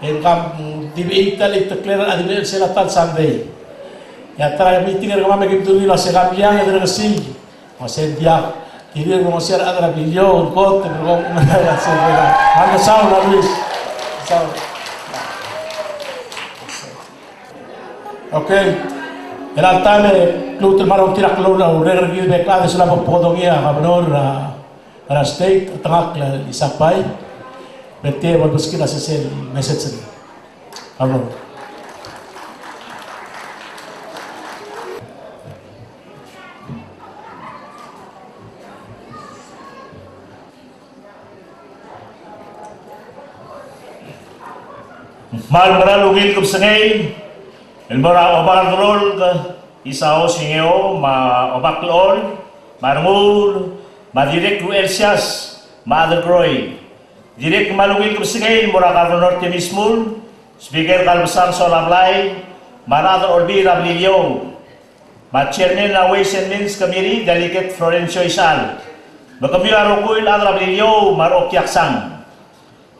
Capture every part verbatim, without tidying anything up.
E ng kmal di bechiit el tekoi er a di bechiit sel ta el Sunday. E a ta er a meeting er kemam e kim dungil a se ka mliang e de rekesii. Me se ng diak, kirir el ngosir a rechad er a Beliliou, kot, e ng kuk, me ng mesaul a Luis. Mesaul. Okay. Er a ta el, e, klou el maro tir a klou el, a urreng er kid el bek el chad e sulang bo bodongii a governor, a, er a state, a tengakl el Isaac Bai. Betok a bo lebeskid a sesei el message er ngii. Governor. Kmal meral ungil kebesengei el mo er a Obak el Kerolk Isao Singeo, me a Obak el Chol, me a Renguul, me a dirrek el Uchelsias, me a Adelkroi. Dirrek el kmal ungil kebesengei el mo er a Governor Temmy Shmull, Speaker Kalbesang Soalablai, me a rechad er a Olbiil er a Beliliou, me a Chairman er a Ways and Means Committee, Delegate Florencio Isechal. Me kemiu a rokui el chad er a Beliliou me a reokiaksang.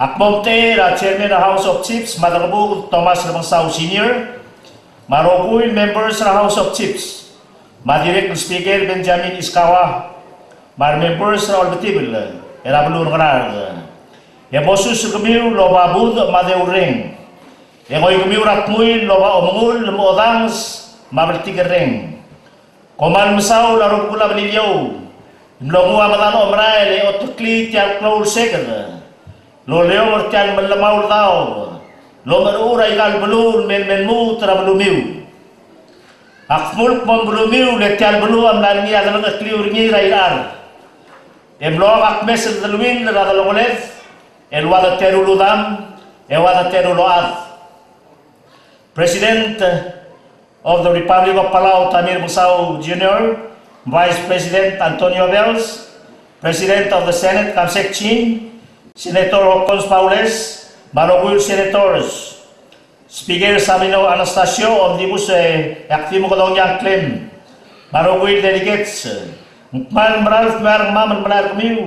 Ak mo omtechei er a Chairman er a House of Chiefs, Madrakebuked Thomas Remengesau Senior, me a rokui el members er a House of Chiefs, me a dirrek el Speaker Benjamin Iskawa, me a remembers er a Olbetibel er a beluu er a Ngaraard. E mosus er kemiu el oba budech me a deurreng. E ngoi kemiu er a dmuil el oba omengull me a odanges me a bltikerreng. Kom kmal mesaul a rubekul a Beliliou el mlo nguu a medal omerael e oteklii tia el klou el seked el oleong er tia el mellemau el daob el omeruul er aika el beluu el mei el me lmuut er a belumiu. Ak dmulk mo belumiu le tia el beluu a mla er ngii a delengchekliu er ngii er a irechar. E mlo ak mes el deleuill er a delongeled el ua de teru el udam e ua de teru el ochad. President of the Republic of Palau, Tommy Remengesau Junior, Vice President Antonio Bells, President of the Senate Camsek Chin, Senator Hokkons Baules, me a rokui el senators, Speaker Sabino Anastacio, omdibus e ak di mekedong a ngklem, me a rokui el delegates, ng kmal meral dmeu a rengmam el melai er kemiu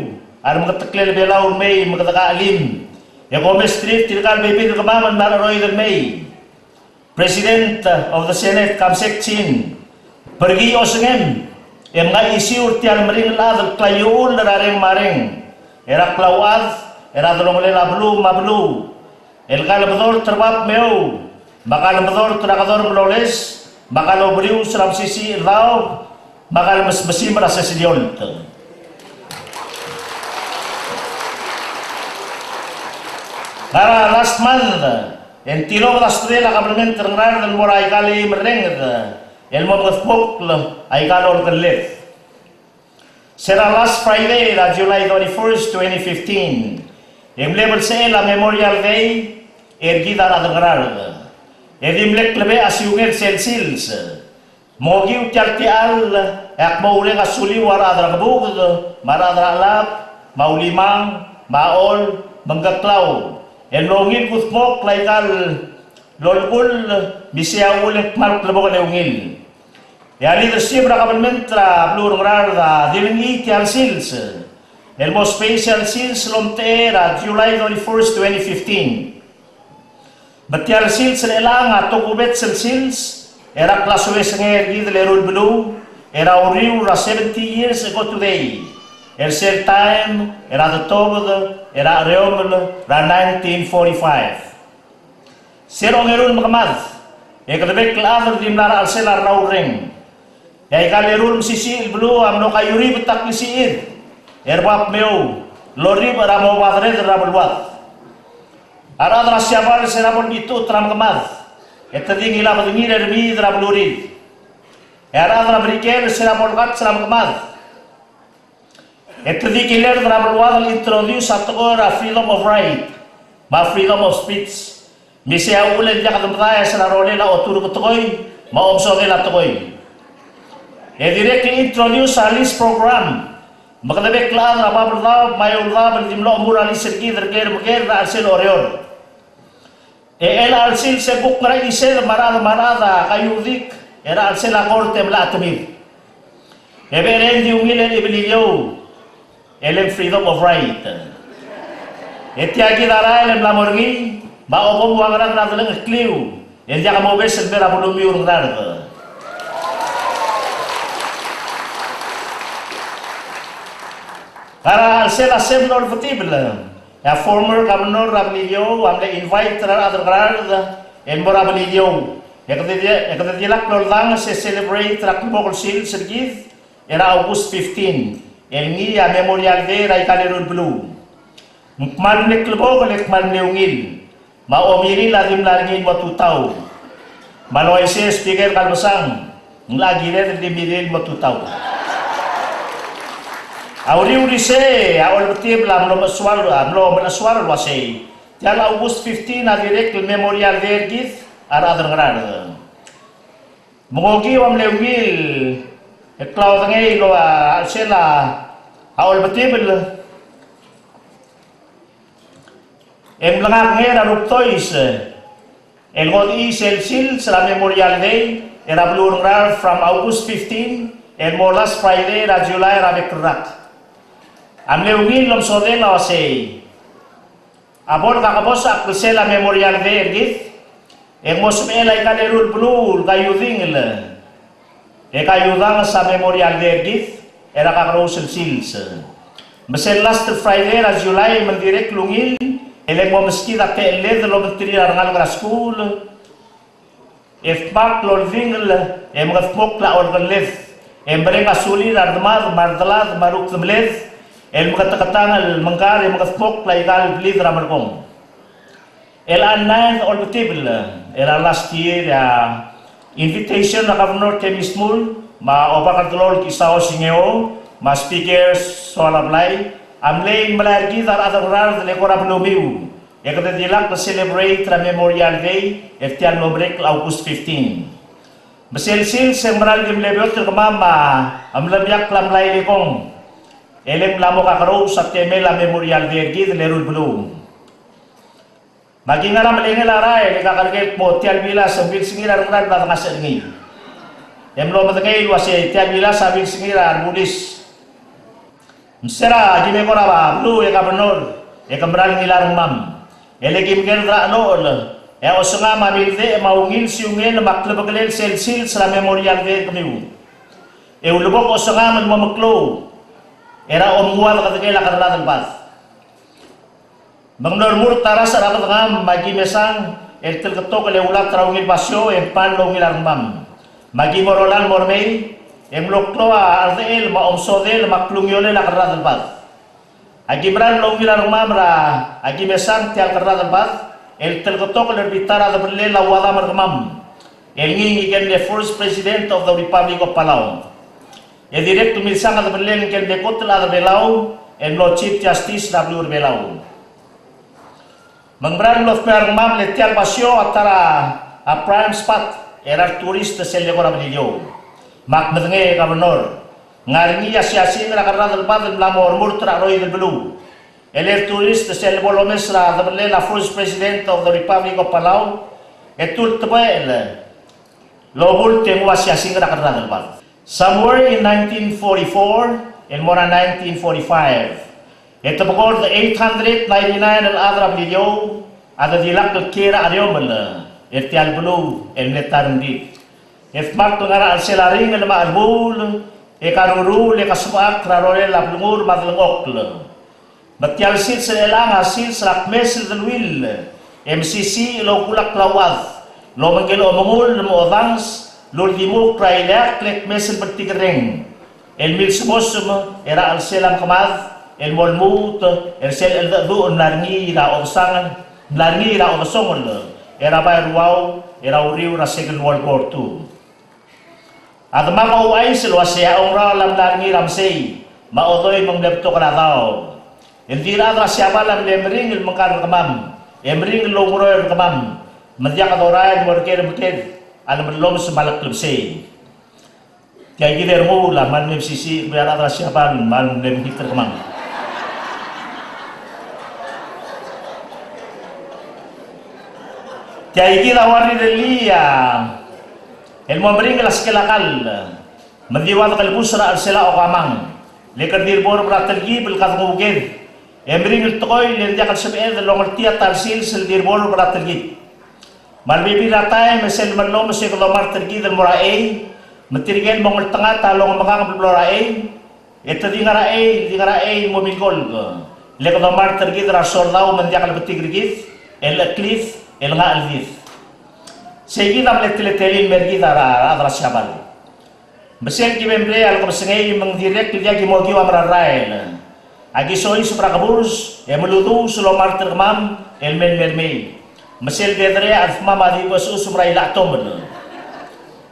a remeketeklel Belau el mei me kede kachelim e kom mesterir tirka el bebil er kemam el mla er a cheroid el mei. President of the Senate Camsek Chin, berkii osengem e mngai isiu er tia el meringel chad el klaiuul er a reng me a reng er a klauchad er a delongelel a beluu me a beluu el ka lemedort er a bab me a eou, me a ka lemedort er a kedorm el oles, me a ka loberius er a mesisiich el daob, me a ka lemesmesim er a seseliolt. Ngar er a last month, e ng tilobed a stedel a kabelment er a Ngaraard el mo er aika el eim el renged el mo mengedmokl aika el olekelled. Se er a last Friday er a July thirty-first, twenty fifteen, e ng mle belsechel a Memorial Day er kid a rechad er a Ngaraard. E di mle klebechel a siungel sel sils. Mo okiu tia el techall e ak mo oureng a suliu a rechad er a Ngebuked, me a rechad er a Chelab, me a Ulimang, me a Chol, me a Ngkeklau el mlo ungil kudmokl aika el olekull, me isei a uchul e ng kmal klebokel e ungil. E a leadership er a kabelment er a beluu er a Ngaraard a di lengchii tia el sils el mo special sils el omtechei er a July thirty-first, twenty fifteen. Me tia el sils er chelechang a tokubets el sils er a klasoesengei er kid el eru el beluu er a uriul er a seventy years ago today, er sel taem er a detobed er a chereomel er a nineteen forty-five. Sel ongeru el mekemad, e kede bek el chad el di mla er a chelsel a rraurreng. E aika el eru el mesisiich el beluu a mlo kaiuribet a klisichir er bab me a eou el orribech er a mo badered er a beluad. A rechad er a Siabal se er a bo lebitechut er a mekemad, e te di ngilai a bedengir e remiid er a belurir. E a rechad er a Merikel se er a bo lekats er a mekemad, e te di kilerd er a beluad el introduce a tekoi er a freedom of right me a freedom of speech. Me isei a uchul e ng diak de medais er a rolel a oturk el tekoi me a omesodel a tekoi. E dirrek el introduce a lease program, me kede bek el chad er a bab el daob me a eou el daob el di mlo chemur a lease er kid er ker me ker er a chelsel Oreor. E chelecha el sils e kuk ngar er a chised me a rechad me a rechad a kaiuekedik er a chelsel a kort e mla chetemir. E bereng di ungil el Beliliou el freedom of right. E tia kid a rael el mla mo er ngii, Me a obom ua ngerang er a delengchekliu, e ng diak mobes el mei er a belumiu er a Ngaraard. Ngar er a chelsel a September el olbetibel, e a former governor er a Beliliou a mle invite er a rechad er a Ngaraard el mo er a Beliliou. E kede di-, e kede dilak el oldanges e celebrate er a klebokel sils er kid er a August fifteen, el ngii a Memorial Day er aika el eru el beluu. Ng kmal mle klebokel e kmal mle ungil. Me a omirir a dimlak er ngii el mo tutau. Me a le uaisei e Speaker Kalbesang, ng locha kired el di mirir el mo tutau. A uriul er isei a olbetibel a mlo mechesuar, a mlo mechesuar el uasei tia el August fifteen a dirrek el Memorial Day er kid a rechad er a Ngaraard. Me ng okiu a mle ungil el klaodengei el ua chelsel a olbetibel, e ng mlengai er a rubdois el ngodechii sel sils er a Memorial Day er a beluu er a Ngaraard from August fifteen el mo last Friday er a July er a bek el rak. A mle ungil el omesodel a uasei, a bo le kakebosech a klsel a Memorial Day er kid, e ng mo sebechel aika el eru el beluu el kaiudingel e kaiudanges a Memorial Day er kid er a kakerous el sils. Me sel last Friday er a July me ng dirrek el ungil, e le ng mo meskid a techelled el obengterir a rengalek er a skuul, e dmak el oldingel e mengedmokl a olekelled, e mereng a sulir a redemad me a redelad me a rukdemeled el meketeketang el mengkar e mengedmokl aika el blid er a merekong. El a nine olbetibel er a last year, a invitation er a Governor Temmy Shmull me a Obakerdelolk Isao Singeo me a Speaker Soalablai a mlei el melai er kid a rechad er a Ngaraard el eko er a belumiu, e kede dilak el celebrate er a Memorial Day er tia el mlo merek el August fifteen. Me sel sils e ng meral di mle beot er kemam a mle biak el mlai el ekong, e le ng mla mo kakerous a temel a Memorial Day er kid el eru el beluu. Me aki ngar er a melengel a rael e kakerker el kmo tia el bilas e ng bilsengir a rengrar el bla dengasech er ngii. E mlo medengei el uasei tia el bilas a bilsengir a rebulis. Me se er a ki meko er a beluu e Governor, e ke meral ngilai a rengmam. E le ki mkerd er a chelochel, e a osengam a mildechem a ungil siungel me a klebekelel sel sils er a Memorial Day er kemiu. E ulebok osengam el mo meklou er a omnguu a dekedekel a kerrad el bad. Me ng mlo remurt a rasech er a bedengam me aki mesang el telketok el eulat er a ungil basio e ng kmal ungil a rengmam. Me aki mo er a olal mo remei, e ng mlo klou a rdechel me a omesodel me a klungiolel a kerrad el bad. Aki meral mlo ungil a rengmam er a aki mesang tia el kerrad el bad el telketok el er a bita er a debellel a Uadam er kemam, el ngii ngike el mle First President of the Republic of Palau. E dirrek el milsang a debellel ngike el mle kot el chad er a Belau el mlo Chief Justice er a beluu er a Belau. Me ng meral mlo dmeu a rengmam le tia el basio a ta er a prime spot er a returist sel leko er a Beliliou. Me ak medengei, Governor, ng ngar er ngii a siasing er a kerrad el bad el mla mo remurt er a cheroid el beluu el returist sel lebo lomes er a debellel a First President of the Republic of Palau, e te ultebechel el obult e nguu a siasing er a kerrad el bad. Somewhere in nineteen forty-four el mo er a nineteen forty-five, e te bekord eight hundred ninety-nine el chad er a Beliliou a dedilak el kiei er a chereomel er tia el beluu el mle ta er a rengrir. E dmak el ngar er a chelsel a ringel me a chelebuul, e karuruul e kasebechakl er a rolel a blengur me a delengchokl. Me tia el sils er chelechang a sils er a kmes el deleuill e mesisiich el okulakl a uchad el obengkel omengull me a odanges el uldimukl er a ileakl e kmes el bltikerreng el milsmosem er a chelsel a mekemad el mo lmuut er sel cheldecheduch el mla er ngii er a obesang, mla er ngii er a obesongel er a bai er a Uau er a uriul er a Second World War Two. A demak a ouchais el uasei a ongraol a mla er ngii er a mesei me a odoi me ng mle betok er a daob. Ng di rechad er a Siabal a mle meringel el mengkar er kemam e meringel el oungeroel er kemam, me ng diak dorael el mo er ker me ker a lemellomes me a leklebesei. Tia kid e rengul a kmal mle mesisiich el kmo a rechad er a Siabal a kmal mle mekngit er kemam. Tia kid a ua rirellii a el mo meringel a skel a kall, me ng di ua dekelebus er a chelsel a okamang, le kede di reborbel er a telkib el kadenguked E meringel el tekoi el diak el sebeched el ongeltii a ta el sils el di bo er a telkib. Me a lebebil er a taem e sel mellomes e kede omart er kid el mo er a chei, me tirke el mo ngeltengat a longemekangeb el blo er a chei, e te di ngar er a chei, di ngar er a chei el mo milkolk. Le kede omart er kid er a resoldau me ng diak lebetik er kid el cheklid el ngcheldid. Sei kid a mle teletelel el mer kid a rechad er a Siabal. Me sel ki bemrei a lekebesengei me ng dirrek el diak ki mo okiu a mera el rael. Aki soiseb er a keburs e meluduus el omart er kemam el mei el mer mei. Me sel dederei a chelsmam a di bechus me er a ilechtomel.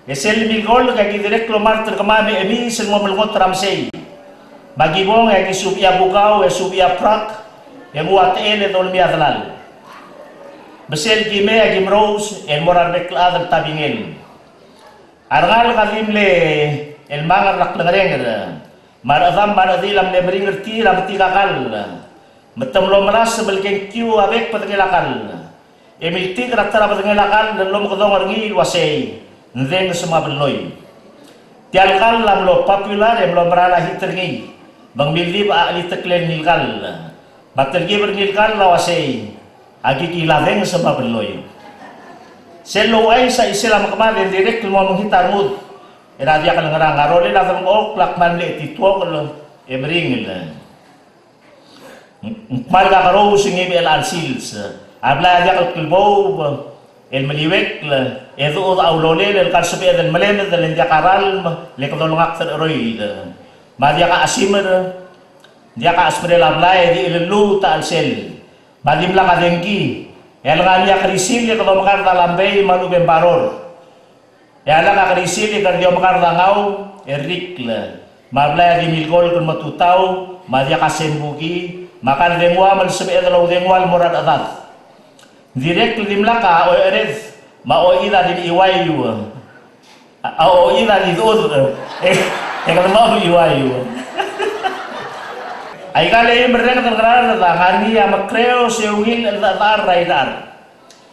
E sel milkolk e aki dirrek el omart er kemam e chemiis el mo melngot er a mesei. Me aki bong e aki subechii a bukau e subechii a brak e nguu a techel e dolemii a delal. Me sel ki mei e aki merous el mo er a rebek el chad el tabingel. A rengalek a di mle el mangel er a klengerenger, me a rechedam me a rechedil a mle meringel er tir a metik a kall, me te mlo melasem el kengkiu a bek el bedengel a kall. E miltik er a ta er a bedengel a kall el lomekedong er ngii el uasei, ng denges me a belloi. Tia el kall a mlo popular e mlo mera el hit er ngii, me ng mildib a cheliteklel ngii el kall. Me a telkib er ngii el kall a uasei, aki kila denges me a belloi. Sel louchais a chisel a mekemad e ng dirrek el mo mengit a rengud er a diak el ngerang, a rolel a delengchokl a kmal mle chetituokel e meringel. Ng kmal kakerous ngii me chelecha el sils. A blai a diak el kleboub el meliuekl e dechudech a ulolel el kar sebeched el melemedel e ng diak a ralm le kede olengakl er a cheroid. Me a diak a chesimer, diak a chesimerel a blai e di chelelluut a chelsel. Me a dimlak a dengki, e a lengar ngii a kerisil e kede omekard a lambei me a lechub e ng baror. E a lak a kerisil e kede di omekard a ngau e rikl. Me a blai a di milkolk el mo tutau, me a diak a sembuki, me a kal dengua me le sebeched el oudengua el mo er a rechedad. Ng dirrek el dimlak a ochered, me a ochid a di mechiuaiu. A, a ochid a di dechudech, e, e kede mo mechiuaiu. Aika el eim el merrenged el ngar er a rechad a ngar ngii a mekreos e ungil el cheldechedechal er a irechar.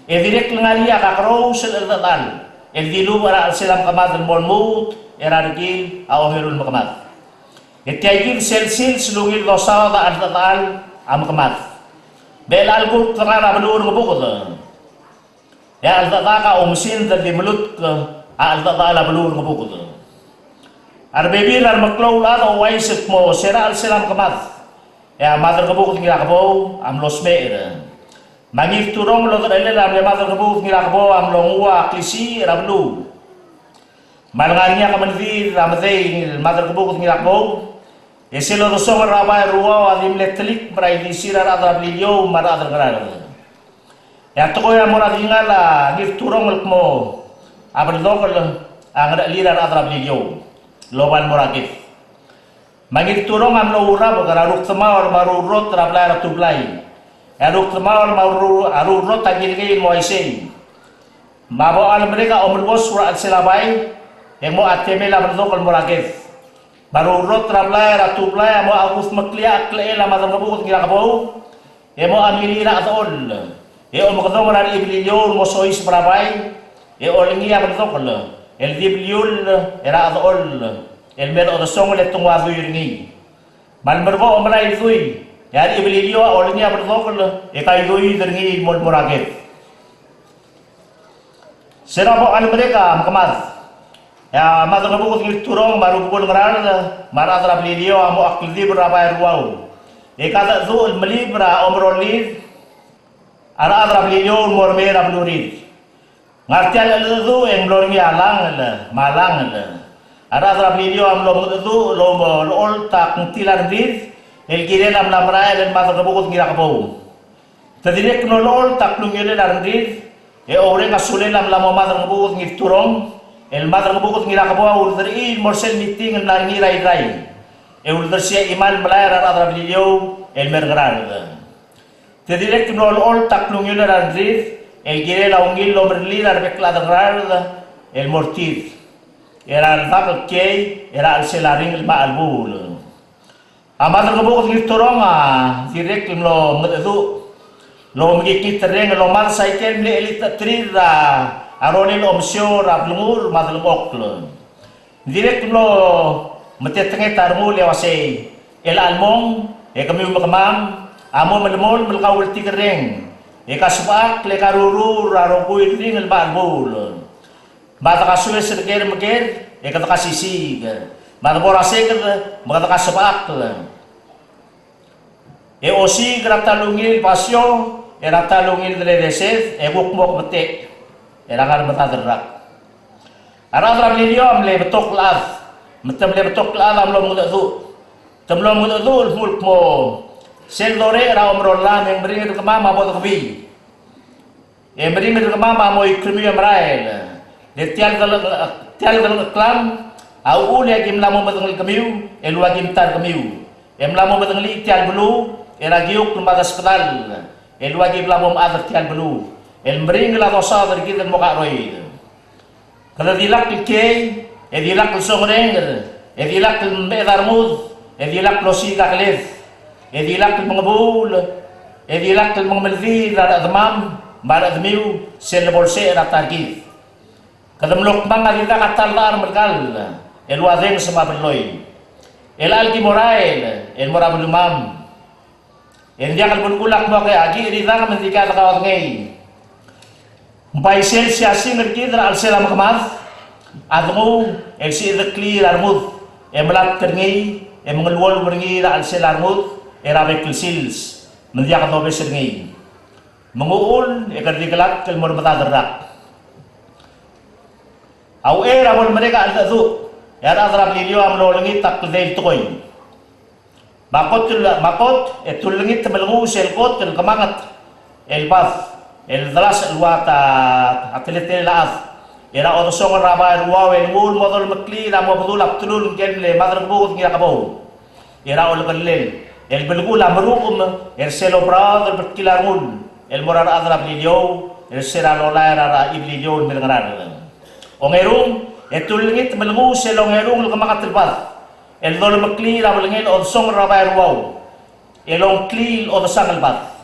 E dirrek el ngar ngii a kakerous el cheldechedechal el dilubech er a chelsel a mekemad el mo lmuut er a rekil a ongeru el mekemad. E tia kid sel sils el ungil dosaod a cheldechedechal a mekemad. Me chelecha el kuk dengar a beluu er a Ngebuked, e a cheldechedak a oumesingd el di melutk a cheldechedechal a beluu er a Ngebuked. A rebebil er a remeklou el chad a ouchais el kmo se er a chelsel a mekemad, e a Madrengebuked Ngirakebou a mlo smecher. Me a Ngirturong el oderchelel a mle Madrengebuked Ngirakebou a mlo nguu a klisiich er a beluu. Me a lengar ngii a kemeldiil er a medei el Madrengebuked Ngirakebou, e sel odesongel er a bai el Ruau a di mle telikb er a ildisir a rechad er a Beliliou me a rechad er a Ngaraard. E a tekoi a mo er a dingal a Ngirturong el kmo a beldokel a ngerechelir a rechad er a Beliliou el oba el mo er a ked. Me a Ngirturong a mlo ourabek er a rukdemaol me a rurrot er a blai er a Tublai. E a rukdemaol me a ru-, a rurrot a kirkei el mo uaisei. Me a bo el merek a omeluos er a chelsel a bai, e ng mo a temel a beldokel el mo er a ked. Me a rurrot er a blai er a Tublai a mo a kudmeklii a klechel a Madrengebuked Ngirakebou, e mo a mlil er a chedecholl, e omekedong er a rechibiliou el mo soiseb er a bai, e olengii a beldokel el di bliull er a chedecholl el mei er a odesongel e te nguu a dui er ngii. Me a lemerkong a omelai el dui, e a rechibiliou a olengii a beldokel e kaiduid er ngii el mo el mo er a ked. Se er a bo el merek a mekemad, e a Madrengebuked Ngirturong me a rubekul Ngaraard me a rechad er a Beliliou a mo a kldibel er a bai el Ruau. E kadecheduch el melib er a omerolir a rechad er a Beliliou el mo remei er a belurir. Ngar tia el cheldecheduch e ng mlo er ngii a langel me a langel. A rechad er a Beliliou a mlo mengedecheduch el omelocholt a kngtil a rengrir el kirel a mla merael el Madrengebuked Ngirakebou. Te dirrek el mlo olecholt a klungiolel a rengrir, e oureng a sulel a mla mo Madrengebuked Ngirturong, el Madrengebuked Ngirakebou a ulderchii el mo er sel miting el mla er ngii er a Irrai, e uldersii a chimal melai er a rechad er a Beliliou el mer Ngaraard. Te dirrek el mlo olecholt a klungiolel a rengrir, el kirel a ungil el omerellir a rebek el chad er a Ngaraard el mo er tir. Er a ldak el kiei, er a chelsel a ringel me a chelebuul. A Madrengebuked Ngirturong a dirrek el mlo mengedecheduch el omekikngit el reng el omals aike el mle chelitecheterir er a rolel omesiou er a blengur me a delengchokl. Ng dirrek el mlo metetenget a rengul e uasei, chelecha el mong e kemiu me kemam A mo melemolem el kaubltikerreng, e kasbechakl e karuruul er a rokui el ringel me a chelebuul. Me a dekasoes er ker me ker, e kede kasisiik. Me a debo er a seked, me kede kasbechakl. E osiik er a ta el ungil basio, er a ta el ungil deledesed, e kuk mo kebetech er a ngar medad el rak. A rechad er a Beliliou a mle betok el chad, me te mle betok el chad a mlo mengedecheduch. Te mlo mengedecheduch el dmu el kmo sel dorech er a omerollam e ng meringel er kemam a bo dekebii. E meringel er kemam a mo ikremiu e merael. Le tia el delek-, tia el delekcheklam a uchul e aki mla mo medengelkemiu el ua ki mta er kemiu. E mla mo medengelii tia el beluu er a kiukl me a desbedall el ua ki bla mo mechad er tia el beluu el meringel a dosaod er kid el mo kacheroid. Kede dilak el kiei, e dilak el songerenger, e dilak el meched a rengud, e dilak el osiik a keled, e dilak el mengebuul, e dilak el mengemeldiil er a rechedemam me a rechedemiu sel lebo lsecher a ta er kid. Kede mlo kmang a dirkak a ta el dechar me lekall el ua denges me a belloi. E chelecha el ki mo rael el mo er a belumam, e ng diak el belkul a kmo ke a ki er idang me ng dikea dekaodengei. Ng bai sel siasing er kid er a chelsel a mekemad a denguu el sichedeklii er a rengud e melatk er ngii e mengeluolu er ngii er a chelsel a rengud er a bek el sils me ng diak dobes er ngii. Me ng uchul e kede di kelatk el mo er medad el rak. A uchei er a bo lemerek a cheldecheduch e a rechad er a Beliliou a mlo olengit a kldei el tekoi. Me a kot el, me a kot e te ullengit me lenguu sel kot el kemanget el bad el delasech el ua ta, a teletelel a chad er a odesongel er a bai er a Uau el nguu el mo dolemeklii er a mo bedul a bdelul ngike el mle Madrengebuked Ngirakebou er a olekellel el belkul a merukem er sel oberaod el beltkil a rengul el mo er a rechad er a Beliliou er se er a lolai er a Beliliou el mei er a Ngaraard. Ongerung, e te ullengit me lenguu sel ongerung el kemanget el bad el dolemeklii er a belngel odesongel er a bai er a Uau el ongklii el odesangel bad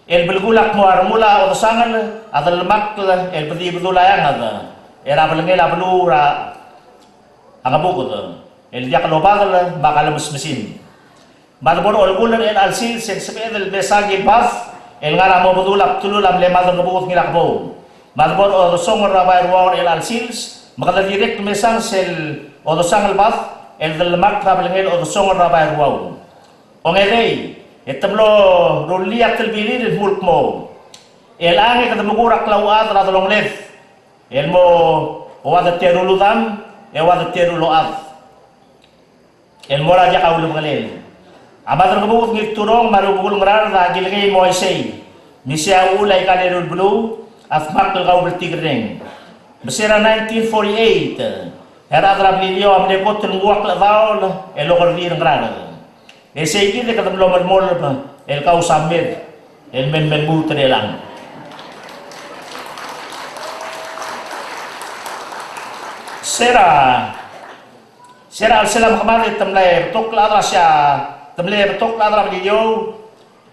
el belkul a kmo a rengul a odesangel a dellemakl el bedibedul a eanged er a belngel a beluu er a Ngebuked el diak lobadel me a kalemesmesim. Me a debo er a olekull er chelecha el sils e ng sebeched el mesang el bad el ngar er a mo bedul a bdelul a mle Madrengebuked Ngirakebou. Me a debo er a odesongel er a bai er a Uau er chelecha el sils me kede dirrek el mesang sel odesangel bad el dellemakl er a belngel odesongel er a bai er a Uau. Ongedei, e te mlo rullii a telbilir el dmu el kmo chelechang e kede mekuu er a klauchad er a delongeled el mo ua de teru el odam e ua de teru el ochad el mo er a diak a ulebengelel. A Madrengebuked Ngirturong me a Rubekul Ngaraard a kilengei el mo uaisei, me isei a uchul aika el eru el beluu a dmak el kaubltikerreng. Me se er a nineteen forty-eight e a rechad er a Beliliou a mle kot el nguu a klechedaol el okerreuir Ngaraard. E sei kid e kede mlo melemolem el kausamed el mei me lmuut er chelechang. Se er a, se er a chelsel a mekemad e te mle betok el chad er a sia, te mle betok el chad er a Beliliou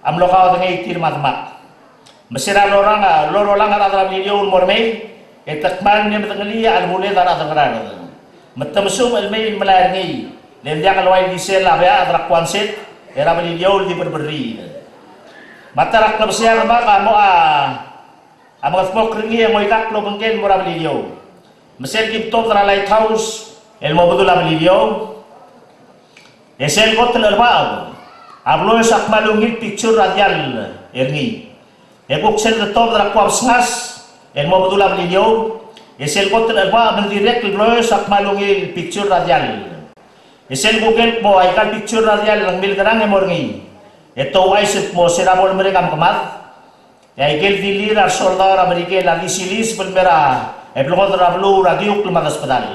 a mlo kaodengei tir me a demak. Me se er a lorang, lorael a rechad er a Beliliou el mo er mei, e te kmal mle medengelii a chelebuled a rechad er a Ngaraard. Me te mesumech el mei el melai er ngii, le ng diak el ua ildisel a beached er a kuanset er a Beliliou el di berberriid. Me a ta er a klebesei a demak a mo a, a mengetmokl er ngii e ngoikakl el obengkel el mo er a Beliliou. Me sel ki tobed er a Lighthouse el mo bedul a Beliliou, e sel kot el chelebacheb a bloes a kmal ungil picture er a diall er ngii. E kuk sel de tobed er a Kuabesngas el mo bedul a Beliliou, e sel kot el chelebacheb ng dirrek el bloes a kmal ungil picture er a diall. E sel kuk el kmo aika el picture er a diall ng milkerang e mo er ngii, e te ouchais el kmo se er a bo lemerek a mekemad, e aike el dilir a resoldau er a Merikel a di siliseb el mei er a, e, blengodel er a beluu er a kiukl me a desbedall.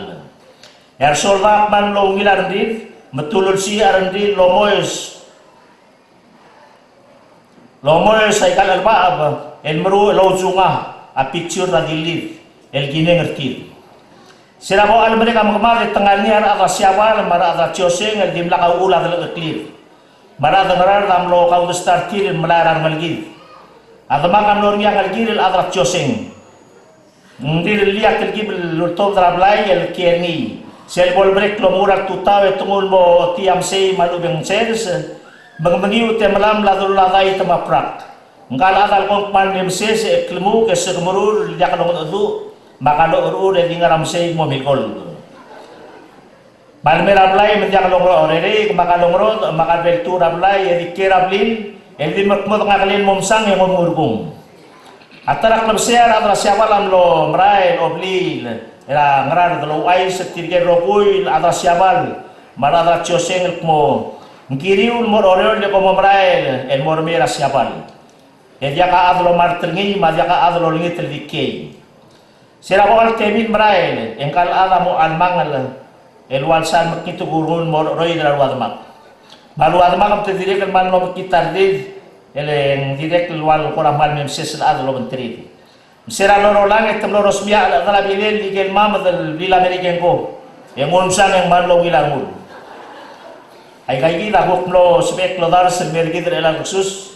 E a resoldau a kmal mlo ungil a rengrir, me te ululsiich a rengrir el omoes, el omoes aika el chelebacheb el meruul el ousungau a picture er a dilir el kineng er tir. Se er a bo lemerek a mekemad e te ngar er ngii a rechad er a Siabal me a rechad er a Tioseng el dimlak a uchul a delecheklir. Me a rechad er a Ngaraard a mlo kaudesta er tir el melai er a rengelekir. A demak a mlo er ngii a ngelekir el chad er a Tioseng. Ng rirellii a telkib el ultobed er a blai el kiei er ngii. Sel bo lemerek el omengur a tutau e te nguu el mo otii a mesei me a lechub e ng sers, Mengmengiu te melaml a delul a dait me a brak. Ngka el chad a lekong kmal mle meses e klemuk e sekemerur el diak longedecheduch, me a ka locherechur e di ngar a mesei el mo milkold. Me a lemei er a blai me ng diak longerodech a orerei, me a ka longerodech, me a ka beltuu er a blai e di kiei er a blil, e di mekmo dengakelel el mo mesang e ng omengurekung. A ta er a klebesei a rechad er a Siabal a mlo merael el obliil er a Ngaraard el ouchais er tirke el rokui el chad er a Siabal me a rechad er a Chioseng el kmo ng kiriu el mo er a Oreor e kom mo merael el mo remei er a Siabal. E diak a chad el omart er ngii me a diak a chad el olengit el di kiei. Se er a bo el temel el merael e ngka el chad a mo chelmangel el ua lsal mekngit el kurungul el mo cheroid er a rua demak. Me a rua demak me te dirrek el kmal mlo mekngit a redil, e le ng dirrek el ua le kora kmal me meses el chad el obengterir. Me se er a lorael e te mlo rosmii a chad er a bilel el ikel mamed el blil a Merikel ngko, e ng ulmsang e ng kmal mlo ungil a rengul. Aika kid a kuk mlo sebechek el odars el mei er kid er chelecha el kesus.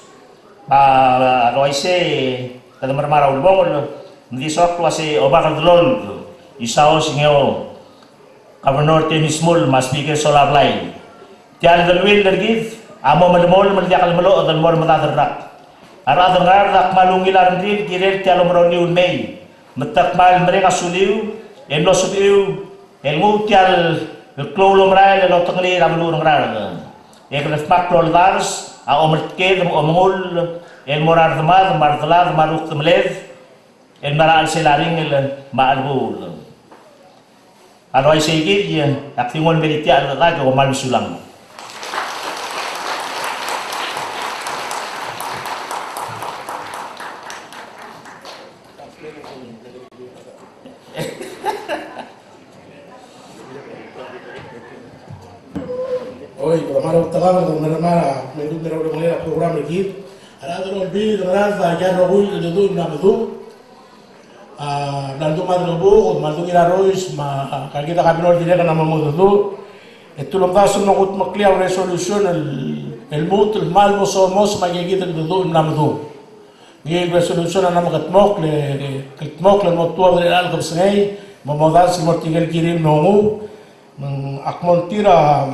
A, a uaisei, kede mermang er a ulebongel, ng di soak el uase Obak el Delold Isao Singeo, Governor Temmy Shmull, me a Speaker Sola Blai. Tia el deleuill er kid a mo melemolem el diak el meloched el mo er medad el rak. A rechad er a Ngaraard a kmal ungil a rengrir el kirel tia el omerolliu el mei, me te kmal mereng a suliu e mlo sebechiu el nguu tia el klou el omerael el otengelii er a beluu er a Ngaraard. E kede dmak el oldars a omertked me a omengull el mo er a redemad me a redelad me a rukdemeled el mla er a chelsel a ringel me a chelebuul. A le uaisei kid, e ak di nguu el mei er tia el cheldecheduch e kom kmal mesulang. Oi, kede mla er a utekangel, kede mla er a, me ng mla er a ulebengelel a program er kid. A rechad er a Olbiil er a Ngaraard, a rokui el dedu el mla meduch. A, mla ledung a delebuk, me a ledung er a rois, me a, ka kid a kabinor dirrek el mla mo dedu. E te ulemdasu el mo kudmeklii a resolution el, el lmuut el kmal mo somos me a ikakid el dedu el mla meduch. Ngii el resolution a mla mekedmokl, e, kldmokl el mo tuobed er chelecha el kebesengei, me mo dars el mo er tirke el kirir el mo nguu, me ng, ak mo tir a,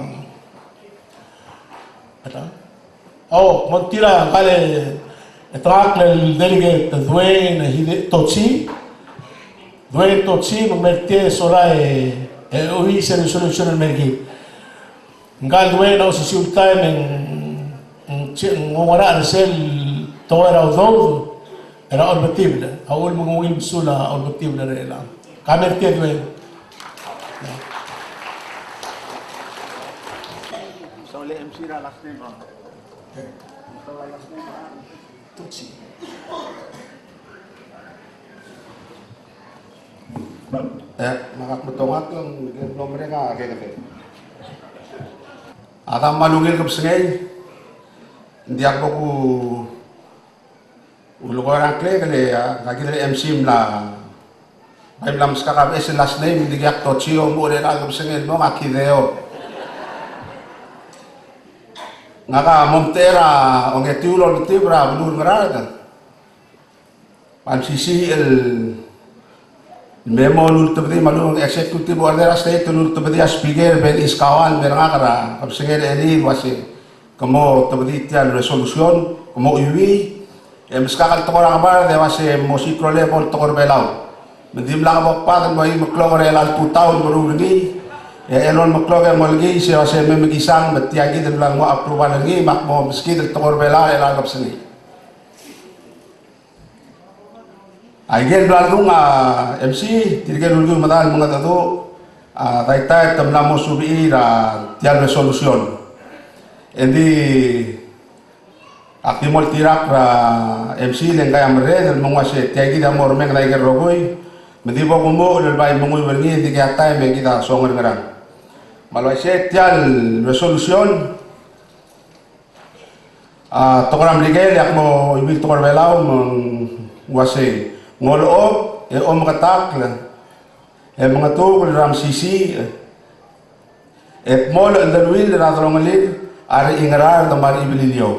eta? O, mo tir a ngka el, e, chetengakl el Delegate Dwayne Hide-, Totsi. Dwayne Totsi, me ng mei er tia e sola e, e, uaisei el resolution el mei er kid. Ngka el Dwayne a osisiu el taem e ng, ng, ng oungerachel er sel tekoi er a udoud er a Olbetibel. A uchul me ng ungil mesulang a Olbetibel er chelechang. Ka mei er tia Dwayne. Sola e M C er a last name, a. Sola last name, a. Tutsi. E, me ak metongakl e ng mlo mereng a kekedeb. A ta me a ungil kebesengei, ng diak bo ku ulekoi er a ngklek, e le, a, ngka kid el M C a mla, bai mla meskak a beches el last name, ng di kid a Totsi, e omuchel er a kebesengei el mong a Kideo. Ngak a mo omtechei er a ongetiu el Olbetibel er a beluu er a Ngaraard. Me a mesisiich el memo el ultebedii me a lechub e ng executive order er a state el ultebedii a speaker el Beniis Kawang el mei er ngak er a kebesengei er chelii el uase ke mo tebedii tia el resolution, ke mo chuiuii, e meskak el tekoi er a ngebard e uase mo siik a rolel bo el tekoi er a Belau. Me ng dimlak bo kbadel el mo eim el klok er chelecha el tutau el meruul er ngii, e elolem el klok e mo olkiis e uase me mekisang me tia kid el mla nguu a approval er ngii me ak mo meskid el tekoi er a Belau er chelecha el kebesengei. Aike el bla ledung a M C, tirke el ulekiu el medal mengedecheduch, a, daitai te mla mo subedii er a tia el resolution. Engdi ak di mo oltirakl er a M C le ngkai a merreder el mong uase tia kid a mo remenged aike el rokui, me di bo kumuchel el bai menguiu er ngii, engdi kid a taem e kid a songerenger. Me a le uaisei tia el resolution, a, tekoi er a Merikel, e ak mo chuiuii el tekoi er a Belau, me ng uase, ng olechob e omeketakl e mengetukl er a mesisiich e dmolech el deleuill er a delongelir a rechingaraard me a rechibliliou.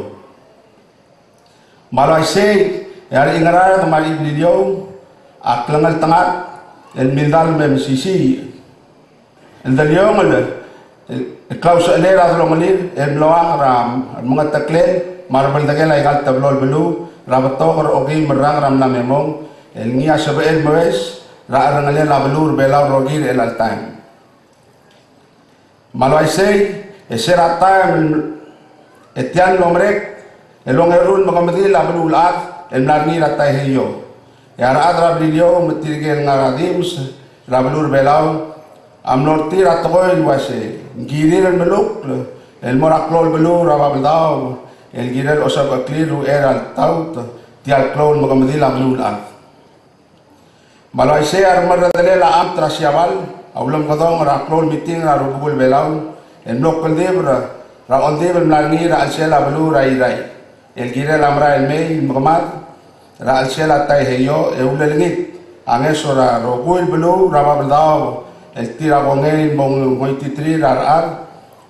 Me a le uaisei, e a rechingaraard me a rechibliliou a klengeltengat el mildalem e mesisiich el deliongel el, el klausechelei er a delongelir el mlo er a remengeteklel me a rebeldekel aika el teblo el beluu er a betok er a okeim el rak er a mla me mong, el ngii a sebechel el meues er a cherrengelel a beluu er a Belau el rokir er chelecha el taem. Me a le uaisei, e se er a taem e tia el mlo merek el ongeru el mekemedil a beluulechad el mla er ngii er a Taiheio. E a rechad er a Beliliou me tirke el ngar er a dimes er a beluu er a Belau a mlo er tir a tekoi el uase ng kirir el melukl el mo er a klou el beluu er a Babeldaob el kirel osebecheklir er a uchei er a ltaut tia el klou el mekemedil a beluulechad. Me a le uaisei a remerredelel a amt er a Siabal a ulemekedong er a klou el miting er a rubekul Belau el mlo kldibel er a, er a oldibel el mla er ngii er a chelsel a beluu er a Irrai el kirel a merael mei el mekemad er a chelsel a Taiheio e ulelengit a ngeso er a rokui el beluu er a Babeldaob el tir a kongei el mo ngoititerir a rechad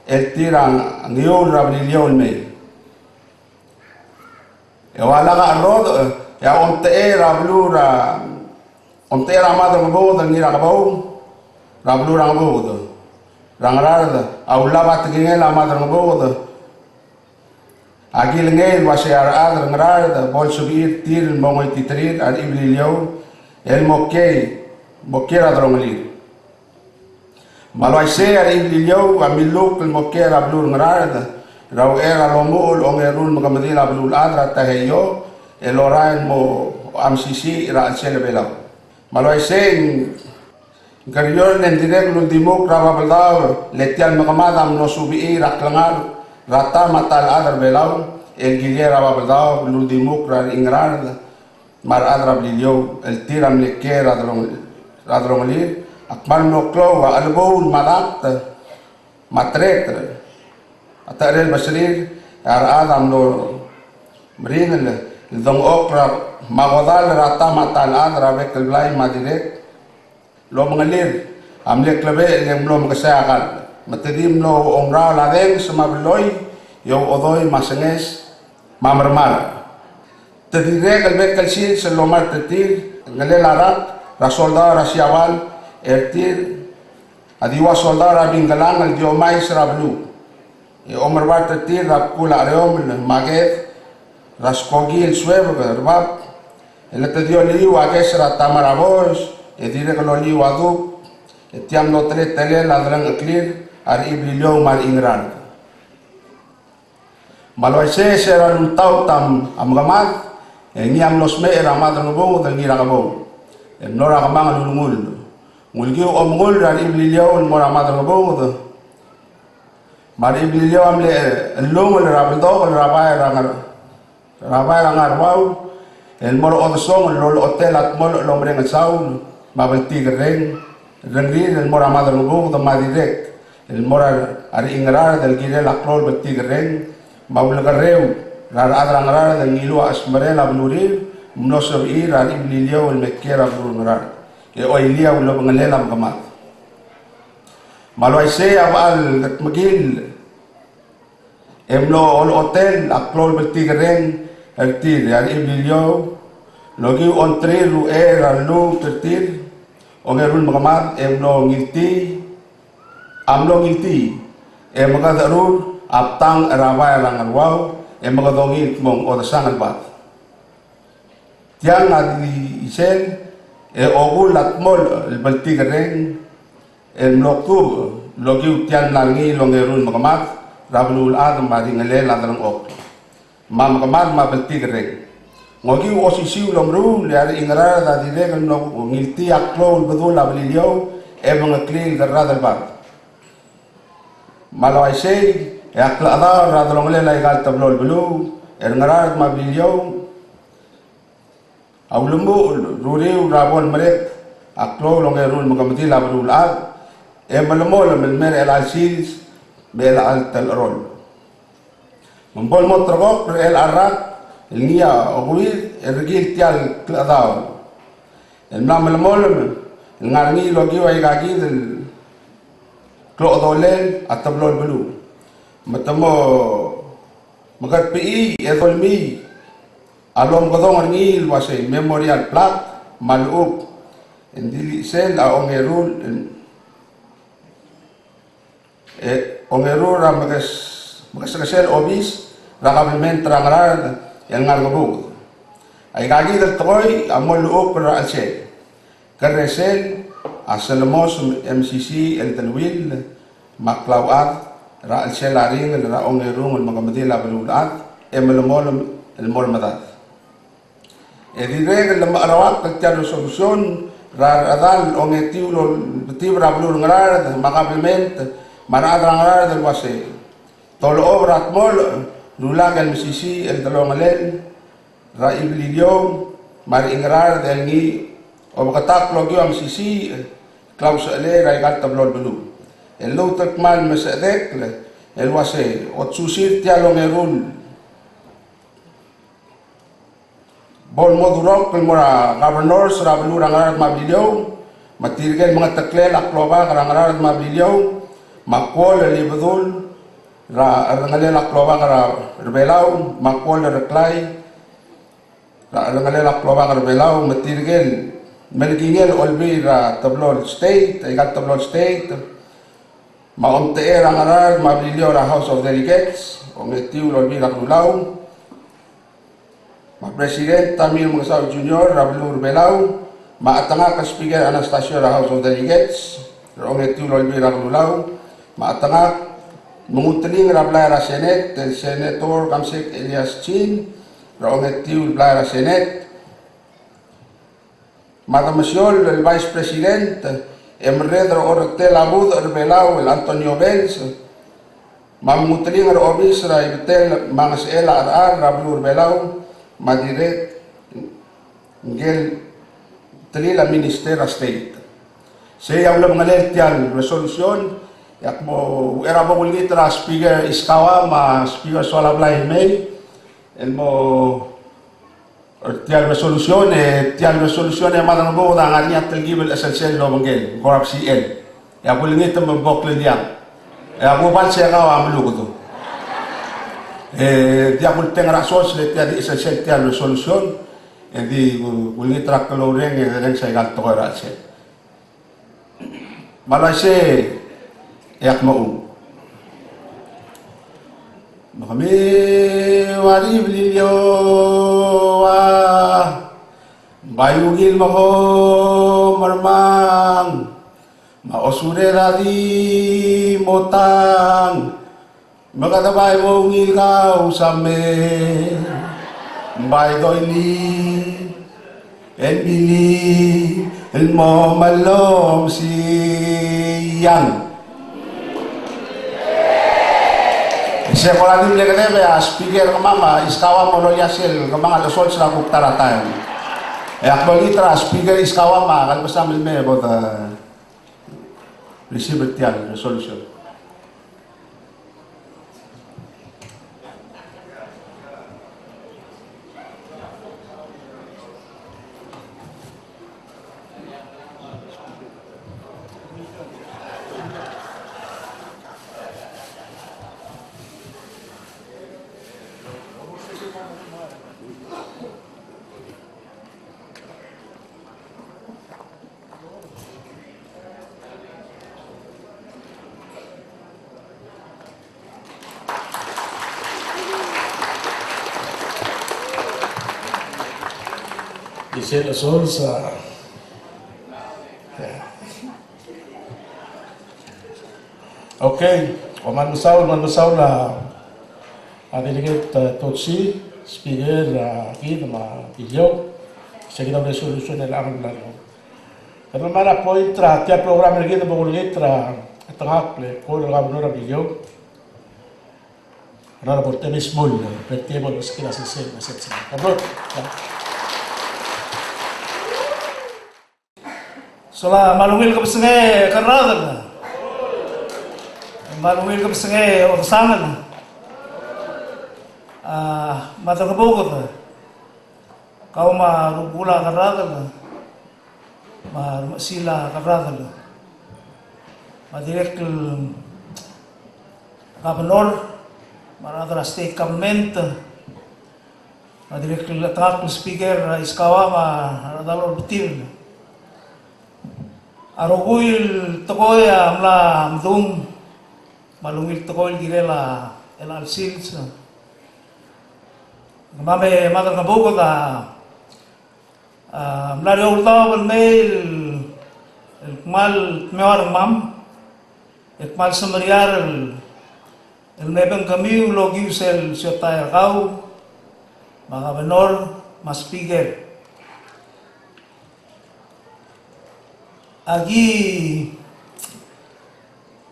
el tir a ngiul er a Beliliou el mei. E ua lak a cherrodech e a omtechei er a beluu er a, omtechei er a Madrengebuked el Ngirakebou er a beluu er a Ngebuked er a Ngaraard a ulab a tekingel a Madrengebuked a kilengei el uase a rechad er a Ngaraard a bo lsebechir tir el mo ngoititerir a rechibliliou el mo kiei, mo kiei er a delongelir. Me a le uaisei a rechibliliou a milukl el mo kiei er a beluu er a Ngaraard er a uchei er a lomuchel ongeru el mekemedil a beluulechad er a Taiheio el orael el mo mesisiich er a chelsel a Belau. Me a le uaisei ng kerior e ng dirrek el uldimukl er a Babeldaob le tia el mekemad a mlo subechii er a klengar er a ta me a ta el chad er a Belau el kiei er a Babeldaob el uldimukl er a rechiNgaraard me a rechad er a Beliliou el tir a mle kiei er a delong-, er a delongelir. A kmal mlo klou a chelebou me a dakt me a tereter a techerel beserir e a rechad a mlo meringel el dengchokl er a me a kodall er a ta me a ta el chad er a bek el blai me a dirrek el omengelir a mle klebechel e ng mlo mekesai a kall, me te di mlo oumeraol a denges me a belloi e ouodoi me a senges me a mermar. Te dirrek el bek el sils el omart er tir, ngelel a rak er a soldau er a Siabal, er tir a di ua soldau er a Bingkelang el di omais er a beluu. E omerbart er tir er a bkul a chereomel me a ked er a skoki el suebek er bab, e le te di oliu a kes er a ta me a boes, e dirrek el oliu a duk, e tia mlo teletelel a delengcheklir a rechibliliou me a rechiNgaraard. Me a le uaisei e se er a lultaut a mekemad, e ngii a mlo smecher er a Madrengebuked el Ngirakebou el mlo er a kemanget el ulengull. Ng ulekiu omengull er a rechibliliou el mo er a Madrengebuked. Me a rechibliliou a mle, e, llungel er a beldokel er a bai er a Ngar-, er a bai er a Ngaruau el mo er a odesongel el olechotel a dmolech el omereng el saul me a bltikerreng el rengrir el mo er a Madrengebuked me a dirrek el mo er a rechiNgaraard el kirel a klou el bltikerreng me a ulekerreu er a rechad er a Ngaraard el ngiluu a chesmerel a belurir el mlo sebechir a rechibliliou el me kiei er a beluu er a Ngaraard e oilii a ulebengelel a mekemad. Me a le uaisei a bechal kedmekill e mlo olechotel a klou el bltikerreng er tir e a rechibliliou el okiu a ongtir er a uchei er a lluut er tir, ongeru el mekemad e mlo ngiltii, a mlo ngiltii e mekedecherur a btang er a bai er a Ngaruau e mekedongii el kmo ng odesang el bad. Tiang a di chisel e okul a dmolech el bltikerreng el mlo kdubech el okiu tia el mla er ngii el ongeru el mekemad er a beluulechad me a ringelel a delengchokl me a mekemad me a bltikerreng. Ng okiu osisiu el omeruul e a rechiNgaraard a dirrek el mlo ngiltii a klou el bedul a Beliliou e bengeklir el kerrad el bad. Me a le uaisei e a klechedaol er a delongelel aika el teblo el beluu er a Ngaraard me a Beliliou a ulemuchel er a uriul er a bo lemerek a klou el ongeru el mekemedil a beluulechad e melemolem el mei er chelecha el sils me a chelecha el telecherol. Me ng bo el mo ulterekokl er chelecha el rak el ngii a okeuid el rekil tia el klechedaol el mla melemolem el ngar er ngii el okiu aika kid el klechedaolel a teblo el beluu. Me te mo meketeklii e dolemii a lomekedong er ngii el uasei memorial plaque me a lechub e ng di chisel a ongeru el E ongeru er a mekes-, mekesekesel obis er a kabelment er a Ngaraard el ngar er a Ngebuked. Aika kid el tekoi a mo llechukl er a chelsel. Kerresel a Selemos M C C el deleuill me a klauchad er a chelsel a ringel er a ongerung el mekemedil a beluulechad e melemolem el mo er medad. E dirrek el lemecheraoakl er tia el resolution er a rechedal ongetiu el olbetib er a beluu er a Ngaraard me a kabelment me a rechad er a Ngaraard el uase te olechob er a dmolech el rulak el mesisiich el delongelel er a Beliliou me a Ngaraard el ngii a obeketakl el okiu a mesisiich el klausechelei er aika el teblo el beluu. El lmuut el kmal mesechedekl el uase otsusir tia el ongeru el bo el mo durokl el mo er a governors er a beluu er a Ngaraard me a Beliliou, me tirke el mengeteklel a klobak er a Ngaraard me a Beliliou, me a kuol el Ibedul er a cherrengelel a klobak er a, er a Belau, me a kuol el Reklai er a cherrengelel a klobak er a Belau, me tirke el melekingel olbiil er a teblo el state, aika el teblo el state, me a omtechei er a Ngaraard me a Beliliou er a House of Delegates, ongetiu el olbiil er a Kelulau, me a President Tommy Remengesau Junior er a beluu er a Belau, me a chetengakl el Speaker Anastacio er a House of Delegates, er a ongetiu el olbiil er a Kelulau, me a chetengakl el menguteling er a blai er a Senate, el Senator Camsek Elias Chin, er a ongetiu el blai er a Senate, me a Demesiol el Vice President, e merreder er a Orretel a Budech er a Belau el Antonio Bells, me a menguteling er a obis er a Ibetel me a Ngesechel a Cherechar er a beluu er a Belau, me a dirrek el ngii el telil a Minister er a State. Sei a ulebengelel tia el resolution, e ak mo er a bo kulengit er a Speaker Iskawa me a Speaker Soalablai el mei, el mo er tia el resolution, e tia el resolution e Madam Ngebuked a ngar er ngii a telkib el chelsel el obengkel, ng kora besichel. E a kulengit me bo kleliang. E a kubals e kau a melukedu. E diak kulteng er a source le tia di chelsel tia el resolution, e di kulengit er a klou el reng, e dereng sa ikal tekoi er a chelsel. Me a le uaisei e ak mo ung. Me kemiu a Beliliou a, bai ungil me ko mermang, me a osured a di mo tang, me kede bai mo ungil kau sa me, bai doili, el bili, el mo melomsiang. Se kora di mle kedeb e a Speaker kemam a Iskawa mo loia sel kemam a lesols er a kuk ta er a taem. E ak mo olengit er a Speaker Iskawa me a Kalbesam el mei e bo de receive er tia el resolution. Isel a source a. Okay, me kmal mesaul, me kmal mesaul a, a Delegate, a, Totsi, Speaker, a, kid me a Beliliou, se kid a resolution el a ngar er a Kede mla point er tia el program er kid e bo kulengit er a chetengakl el kuk el governor er a Beliliou, Honorable Temmy Shmull, er tia el bo leskid a sesei me a sesei. Tablo. Sola, me a ungil kebesengei Keradel. Me a ungil kebesengei Odesangel. A, me a Ngebuked. Kau me a rubekul a Keradel, me a remechesil a Keradel, me a dirrek el governor, me a rechad er a state government, me a dirrek el chetengakl el speaker er a Iskawa me a rechad er a Olbiil. A rokui el tekoi a mla medung Me a ungil tekoi el kirel a chelecha el sils. Kemam e Mad er a Ngebuked a, a, mla er a eou el daob el mei el, el kmal dmeu a rengmam, el kmal semeriar el, el mebengkemiu el okiu sel siotai er kau, me a governor, me a speaker. Aki,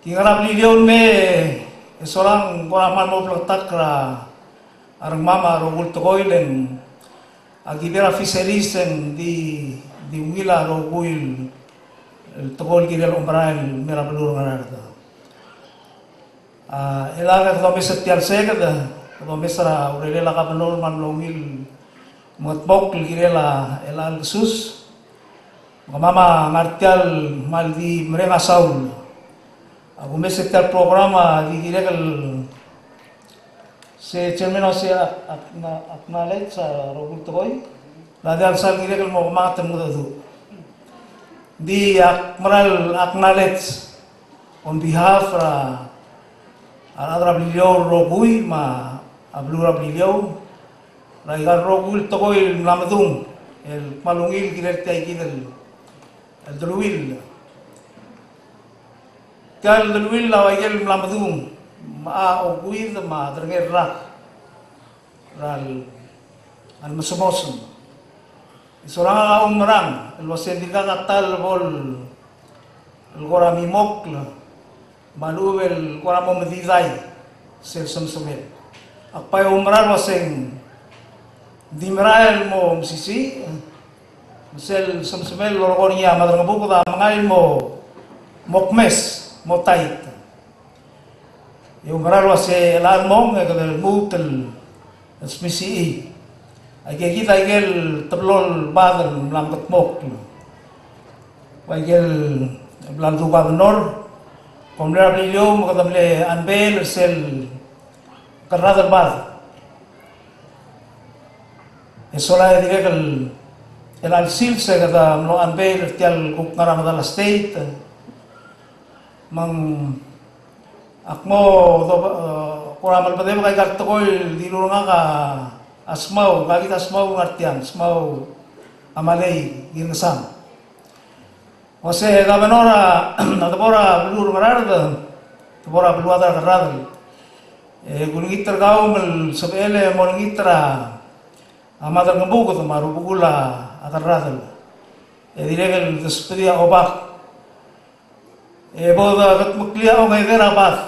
ki ngar er a Beliliou el mei, e solang kora kmal mo bleketakl er a rengmam a rokui el tekoi el ng, aki ber a fisheries e ng di, di ungil a rokui el tekoi el kirel a omerael el mei er a beluu er a Ngaraard. A, e le kede omes er tia el seked, kede omes er a urerel a governor me a mlo ungil mengetmokl el kirel a, el chelecha el kesus. Me kemam a ngar tia el kmal di mereng a saul. A kumes er tia el program a di kirek el se chairman a se ac-, ac-, acknowledge a rokui el tekoi. Ng diak el sal kirek el mo kemanget el mengedecheduch. Ng di ak mera el acknowledge on behalf er a, a rechad er a Beliliou el rokui me a beluu er a Beliliou, er aika el rokui el tekoi el mla medung el kmal ungil el kirel tia kid el, el deleuill. Tia el deleuill a ua ikel mla medung me a okeuid me a derengel rak er a, a lemesomosem. E solang a oumerang el uase ng dirkak a ta el bo el kora mimokl me a lechub el kora mo medidai sel semsemel. Ak bai oumerang el uase ng di merael el mo mesisiich, me sel semsemel el lolekoi er ngii a Mad er a Ngebuked a mengai el mo, mo kmes, mo tait. E oumerang el uase chelecha el mong e kede lmuut el smisichii. Aike kid a ikel teblo el bad el mla mekedmokl. Ua ikel bla ledu a governor, kom mle er a Beliliou me kede mle unveil er sel kerradel el bad. E sola e dirrek el, el chelecha el sils e kede mlo unveil er tia el kuk ngar er a medal a state. Me ng ak mo do, e, kora melebedebek aika el tekoi el dilu er ngak a smau, ngka kid a smau el ngar tiang, smau a Malei Ngirngesang. Ose governor a, a debo er a beluu er a Ngaraard, debo er a beluad er a kerradel. E kulengit er kau me ng sebechel e mo olengit er a Mad er a Ngebuked me a rubekul a kerradel. E dirrek el desbedii a Obak. E bo dekedmeklii a ongedei er a bad.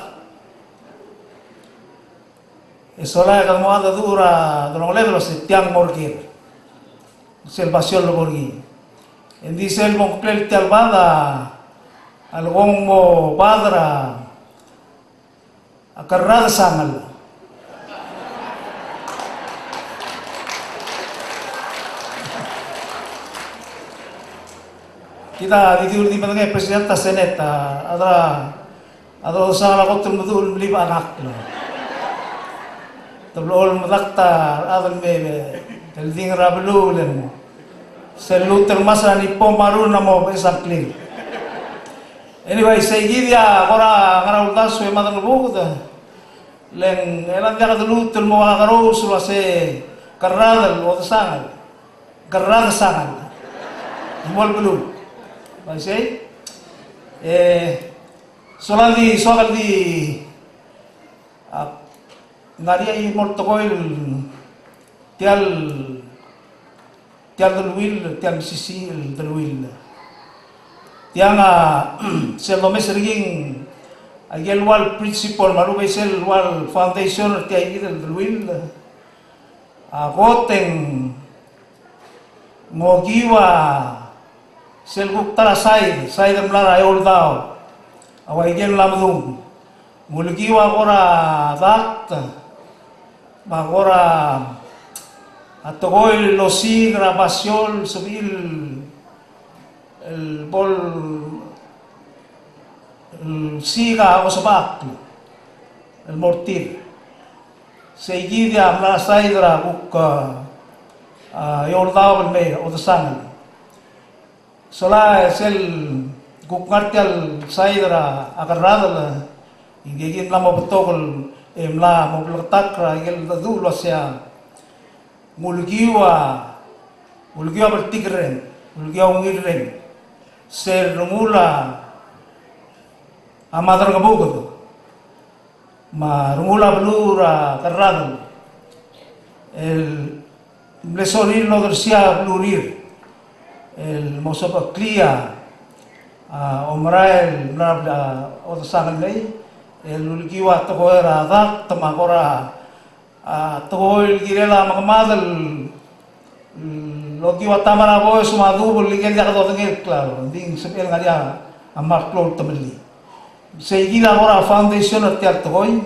E sola e kede mo mengedecheduch er a delongeled el uase tiang mo er ker. Sel basio el lebo er ngii. E ng di sel bo ngklel tia el bad a, a lekong mo bad er a, a kerradesangel. Kid a di diu el di medengei a president er a Senate a, a chad er a, a chad er a odesangel a kot el meduch el melib a ngakl. Te blechoel medakt a rechad el me, me, el ding er a beluu el mo sel lmuut el ngmasech a Nippon me a Run a mo beches a ngklir. Anyway, sei kid a kora ngar er a uldasu e Mad er a Ngebuked, le ng, e le ng diak de lmuut el mo kakerous el uase kerradel, odesangel, kerradesangel. Mo el beluu. Bai sei? E, sola di, soak el di, a, ngar er ngii a mo el tekoi el tia el, tia el deleuill, tia el mesisiich el deleuill. Tiang a, sel domes er ngii a ikel ua el principle me a lechub e sel ua el foundation er tia kid el deleuill. A kot e ng okiu a sel kuk ta er a side, side el mla er a eou el daob, a ua ikel mla medung. Ng ulekiu a kora dakt, me a kora, a tekoi el osiik er a basio el sebechir el bo el siik a osebechakl el mo er tir. Sei kid a mla er a side er a kuk, a, eou el daob el mei, odesangel. Sola e sel kuk ngar tia el side er a kerradel, Ngike kid mla mo betok el, e mla mo bleketakl er a ikel cheldecheduch el uasei a ng ulekiu a, ulekiu a bltikerreng, ulekiu a ungilreng, se el rengul a Maderangebuked me a rengul a beluu er a Kerradel el mle sorir el odersii a belurir el mo sobecheklii a omerael el mla er a, a, odesangel mei el ulekiu a tekoi er a dakt me a kora, a, tekoi el kirel a mekemad el, mm, lokiu a ta me a boes me a dubel el ikel diak dodengei el klalo, ng di ng sebechel ngar er ngii a meklou el temellii. Sei kid a kora foundation er tia el tekoi,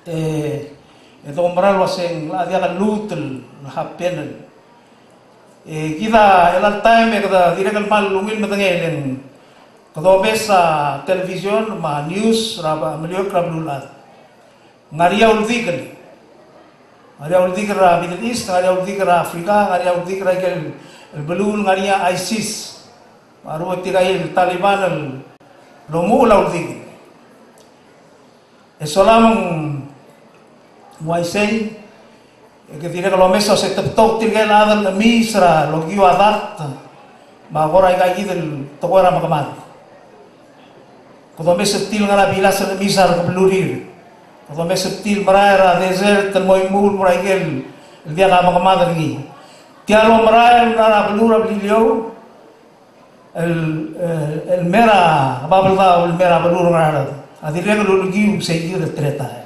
e, e doumera el uasei ng locha diak el lmuut el happen el. E kid a chelecha el taem e kede dirrek el kmal ungil medengei e le ng kede omes a television me a news er a meliuekl er a beluulechad. Ng ngar er ngii a uldikel. Ng ngar er ngii a uldikel er a Middle East, ng ngar er ngii a uldikel er a Africa, ng ngar er ngii a uldikel er a ikel beluu el ngar er ngii a ISIS me a rua tirka el Taliban el omuchel a uldikel. E sola me ng uaisei, e ke dirrek el omes el uasei te betok tirke el chad el chemiis er a lokiu a dakt me a kora aika kid el tekoi er a mekemad. Kede omes er tir el ngar er a bilas el chemiis a rekebelurir. Kede omes er tir el merael er a desert el mo imuul el mo er a ikel diak a mekemad er ngii. Tia el omerael el mla er a beluu er a Beliliou, el, el, el mei er a Babeldaob, el mei er a beluu er a Ngaraard, a dirrek el ulekiu sei kid el teletael.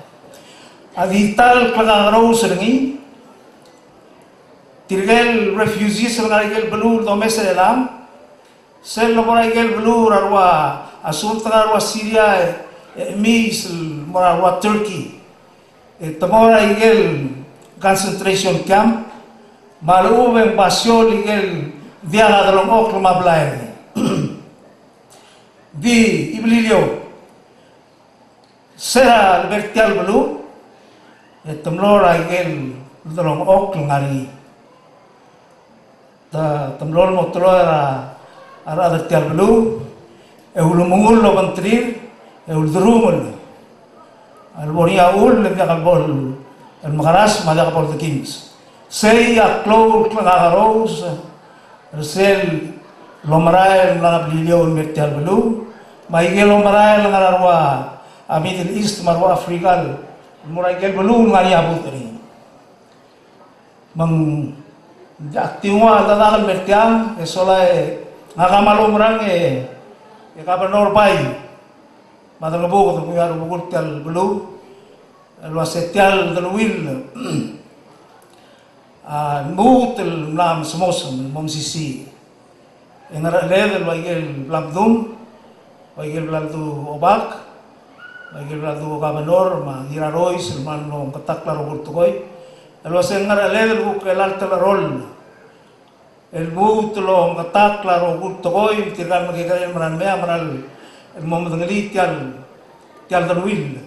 A di ta el klekakerous er ngii, tirke el refugees el ngar er a ikel beluu el domes er chelechang, sel lebo er a ikel beluu er a rua, a surt el ngar er a rua Syria, e, e, chemiis el mo er a rua Turkey. E te mo er a ikel concentration camp, me a lechub e ng basio el ikel diak a delengchokl me a blai er ngii. Di, e Beliliou, se er a lebo er tia el beluu, e te mlo er a ikel delengchokl el ngar er ngii. Te, te mlo el mo teloi er a, a rechad er tia el beluu, e ulemengull el obengterir, e ulderungel. A lebo er ngii a chull, e diak el bo el mekeras, me a diak el bo el dekimes. Sei a klou el klekakerous er sel omerael el mla er a Beliliou el mei er tia el beluu, me a ikel omerael el ngar er a rua, a Middle East, me a rua Africa, el mo er a ikel beluu el ngar er ngii a budech er ngii. Me ng diak di nguu a cheldecheduch el mer tiang, e sola e ngak a kmal oumerang e, e Governor Bai, me a Maderangebuked, me a rubekul tia el beluu, el uase tia el deleuill a lmuut el mla mesemos, mo mesisiich. E ngercheled el ua ikel bla mdung, ua ikel bla ledu Obak, ua ikel bla ledu Governor, me a Ngirarois, el mla mo meketakl a rokui el tekoi. El uase ng ngercheled el kuk el alta el rol el lmuut el omeketakl a rokui el tekoi, me tirka el mekekerei el mera el mei, a mera el mo medengelii tia el, tia el deleuill.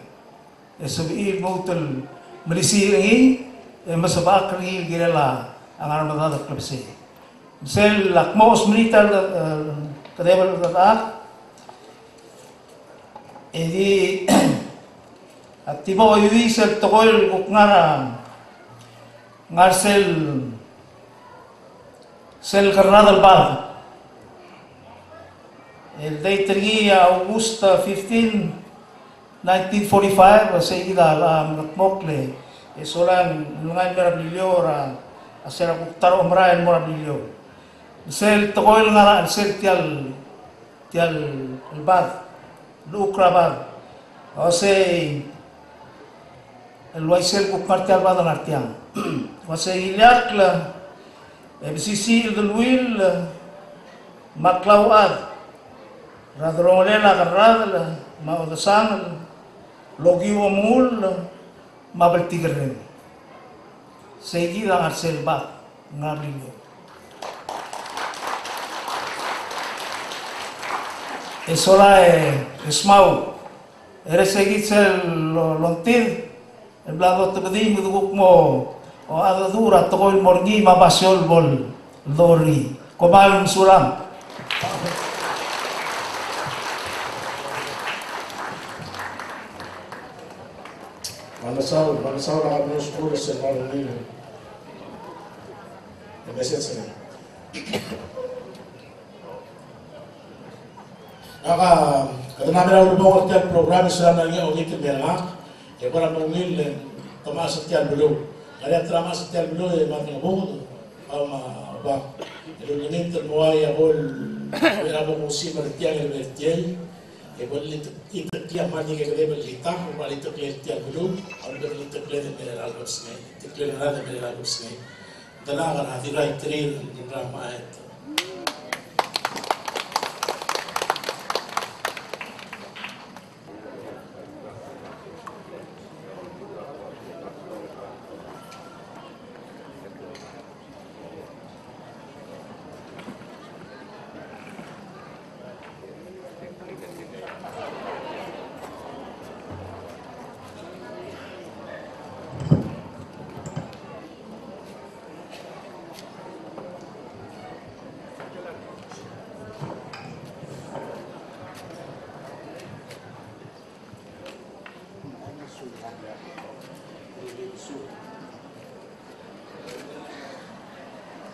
E sebechir el lmuut el melisiich er ngii, e mesebechakl er ngii el kirel a ngar er a medad el klebesei. Me sel ak mo osmerii tia el, e, kedeb el chad, e di, a di bo oiuii sel tekoi el kuk ngar er a, ngar er sel, sel kerradel el bad. El date er ngii a August fifteen, nineteen forty-five, e sei kid a mla mengedmokl e sola e ng ngar er a Beliliou er a, a sel kuk ta er a omerael el mo er a Beliliou. Sel tekoi el ngar er a, sel tia el, tia el bad, llechukl er a bad. Uasei, el uaisei el kuk ngar tia el bad el ngar tiang. Uasei ileakl e mesisiich el deleuill me a klauchad er a delongelel a kerradel me a odesangel, lokiu a omengull me a bltikerreng. Sei kid a ngar sel bad. Ngar er a Beliliou. E sola e, e smau. E resegit sel lo-, longtid el bla dotebedii me dekuk mo ochadecheduch er a tekoi el mo er ngii me a basio el bo el dechor er ngii. Kom kmal mesulang. Me a mesaul, me a mesaul a Governor Schools el mo er ngii el message er ngii. Ngak a, kede mla mera el ulebongel er tia el program e sola e ng ngar er ngii a ongit el mei er ngak, e kora mo ungil el tomechas er tia el beluu. Ngar er ngii a teramechas er tia el beluu e Madrengebuked, Obak, me a Obak. El ulengit el mo ua a bo el, er a bo kusimer er tiang el mer tiang. E bo el itek-, iteklii a kmal di kekedeb el litak, bo el iteklir tia el beluu, a bo el iteklir el mei er a kebesengei, iteklir a rechad el mei er a kebesengei. Ng di ngar er a di right er ngii el merael.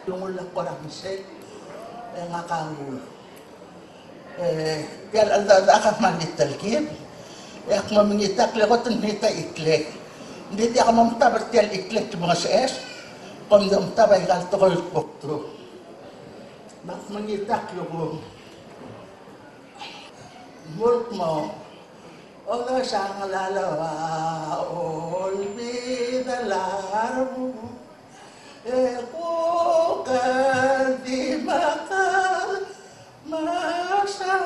Lungul a kora mesei, e ngak a nguu. E, tia el cheldecheduch a kmal di telkib, e ak mo mengitakl e kot el mei a iklek. Ng di diak mo mtab er tia el iklek el mengeseches, kom di omtab aika el tekoi el kuk dmu. Me ak mengitakl e kuk mle kmo, Odesangel a lebo a Olbiil er a Rubak, e kuk di mekar mesa,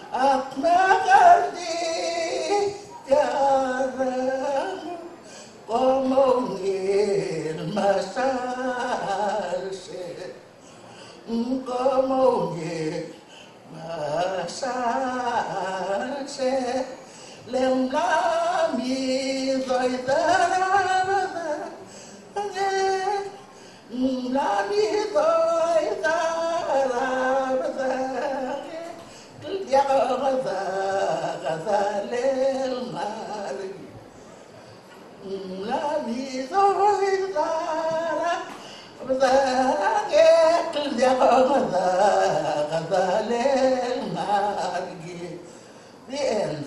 ak mekar di tia renguk, kom ungil mesa el se. Kom ungil mesa el se, le ng mla midoid er a bedengel, ng mla midoid er a bedengel, el diak a bedengel el ngar er ngii. Ng mla midoid er a bedengel, el diak a bedengel el ngar er ngii. The end.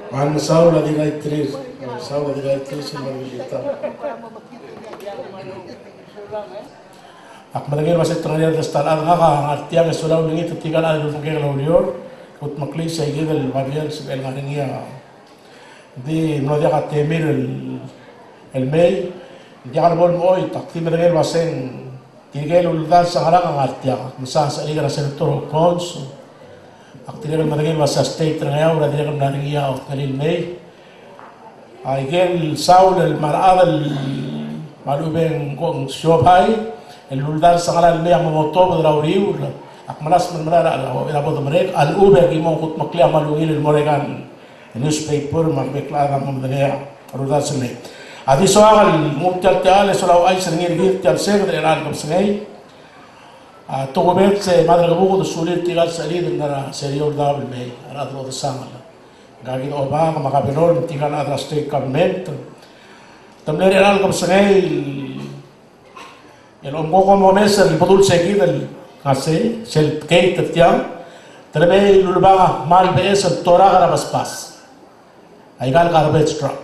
Kmal mesaul a Director, kmal mesaul a Director, kmal mesaul. Ak medengei el uase te ngar er ngii a ta el chad, ngak a ngar tiang e sola ulengit er tirka el chad el ultebedii el oureor, kutmeklii sei kid el babier el sebechel ngar er ngii a Ng di mlo diak a temir el, el mei, ng diak el bo el mo choit, ak di medengei el uaseng tirke el uldars a ngerang a ngar tiang, ak mesa secheliik er a Senator Hokkons, ak dirrek el medengei el uasei a state er a Ngeaur a dirrek el mla er ngii a otkengei el mei. Aike el saul el mla er a chad el me a lechub e ng siobai el uldars a ngerang el mei a mo motobed er a uriul, ak melasem el merael er a, er a bo demerek, a lechub e ki mo kutmeklii a kmal ungil el mo er aika el newspaper me a rebek el chad a mo medengei a ruldars el mei. A di soak el nguu tia el techall e sola ouchais er ngii er kid tia el seked er a chelecha el kebesengei. A tokubets e Madrengebuked a sulir tirka el sechelid el ngar er a serio el daob el mei, a rechad el odesangel. Ngka kid a Obak me a Governor me tirka el chad er a state government. Te mle er a chelecha el kebesengei el el omko kom omes el bedul se kid el ngar sei, sel gate er tiang, te mei el ulebang a kmal beches el torak er a basbas. Aika el garbage truck.